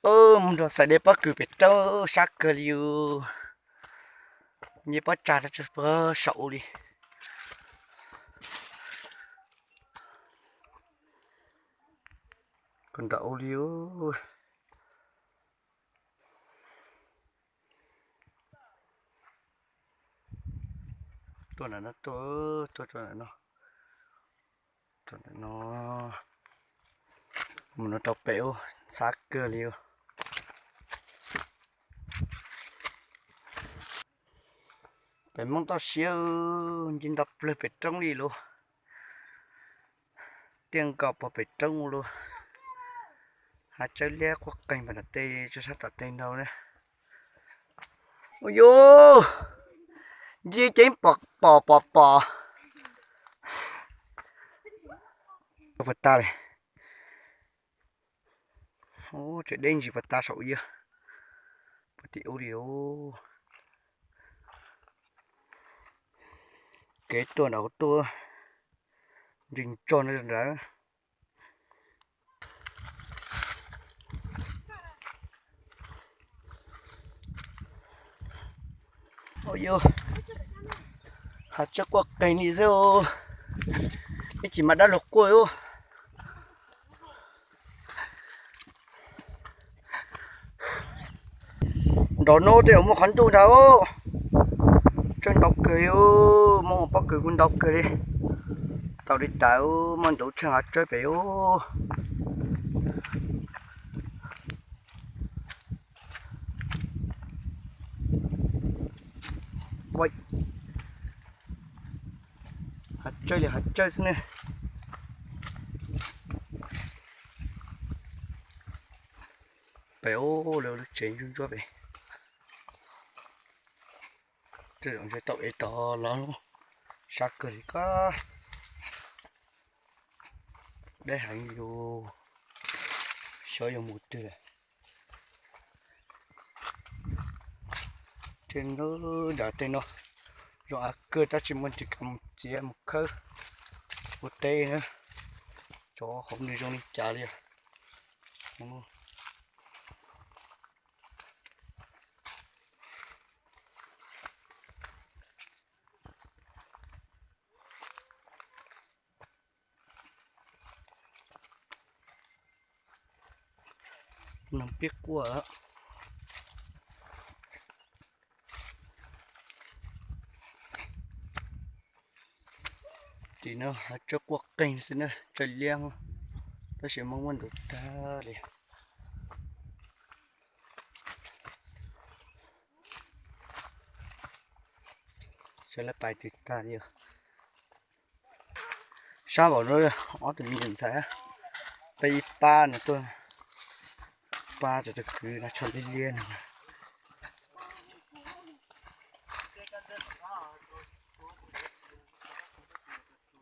Mus nrog xaiv dej pob kws pem roob sab kawg li. Nce pob tsag rau saum ub li. Koj nram ub li. Tuaj ntawm no, tuaj, tuaj rau ntawm no, rau ntawm no, mus no rau pem ub, sab kawg li. Pem Hmoob toj siab, nce nto plawg pem roob li lauj. Tiaj nkaus pog pem roob lauj. Hav tsawb liab quaj qeeg pem tom tej, tso sab tom tej ntau na. Ua yus, nce ceev pom pom pom pom. Puas tas li? Tseem deb ntsis puas tas saum yawg, puas tim ub li. Kev tuaj nram tuaj ntsees tso no nrad. Ua yus, hav tsawb quaj qeeg li xwb. Ib chim mas dab laug quaj. Nrov no tej zaum muaj qhov ntuj ntag. Tsawb ntau kawg li, muaj pob kws kuj ntau kawg li. Tau li tas, muaj ntau tsheej hav tsawb pem ub. Hav tsawb li hav tsawb xwb ne. Pem ub lawv lub tsev ntsuab ntsuab pem. Tej zaum ntshe tau ev tod los sab kawg li koj. Deb heev yus, xyov yuav mus twg lawm. Tej no, nram tej no zoo av kawg tab sis muaj ris kav mus txiav mus khawb ua teb na. Cov hauv nws zoo li cas li. Noog pib quaj. Tim no hav tsawb quaj qeeg xwb na, tsawb liab, tab sis Hmoob muab ntuv tag li. Sawv lawv pais twg tag li. Sab npaum no ob tug me nyuam ntxhais, peb ib pab no tuaj, pab cov tus kwv no tsho liab liab no.